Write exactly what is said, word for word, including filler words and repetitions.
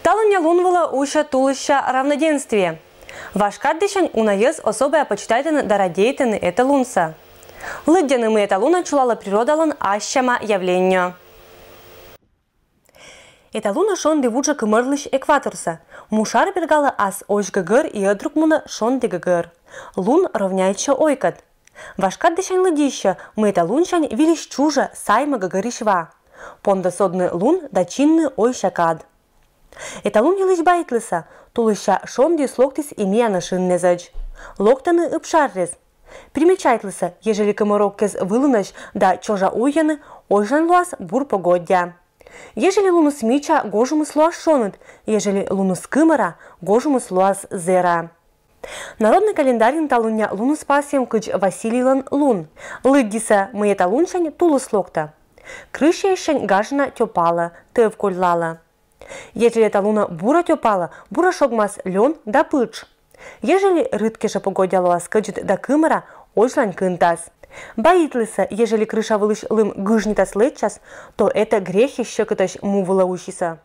Талуння лун вылӧ усьӧ тулысся равноденствие. Важ кад десянь унаӧс особӧя почитайтӧны да радейтӧны эталунсӧ. Лыддьӧны, мый эталуна чулалӧ природалӧн ассяма явленньӧ. Эталуна шонді вуджӧ кымӧрлысь экваторсӧ. Му шар бергалӧ ас озьгӧгӧр и ӧд рук мунӧ шонді гӧгӧр. Лун ровняйтчӧ ойкӧд. Важ кад десянь лыддьысьӧ, мый эталунсянь вильысь чужӧ, саймӧ гӧгӧрысь ва. Пондӧ содны лун да чинны ойся кад. Эталун йылысь баитлыса, тулысся шондіыс локтіс и миянӧ шыннезӧдз. Локтӧны ыб шаррез. Примечайтлыса, ежели кымӧр-огкез вылынӧсь да чожа уйӧны, озьлань лоас бур погоддя. Ежели луныс мича, гожӧмыс лоас шоныд, ежели луныс кымӧра, гожӧмыс лоас зэра. Народнӧй календарьын талуння луныс пасйӧм кыдз Василийлӧн лун. Лыддьыса, мый эталунсянь тулыс локтӧ. Крысьяыссянь гажана тёпалӧ, тӧв коллялӧ. Ежели эталуна бура тёпалӧ, бура шогмас лён да пытш. Ежели рыт кежӧ погоддя лоас кӧдзыд да кымӧра, озьлань кынтас. Баитлыса, ежели крыша вылысь лым гыжнитас-лэччас, то этӧ грехйыс сьӧкытӧсь му вылӧ усисӧ.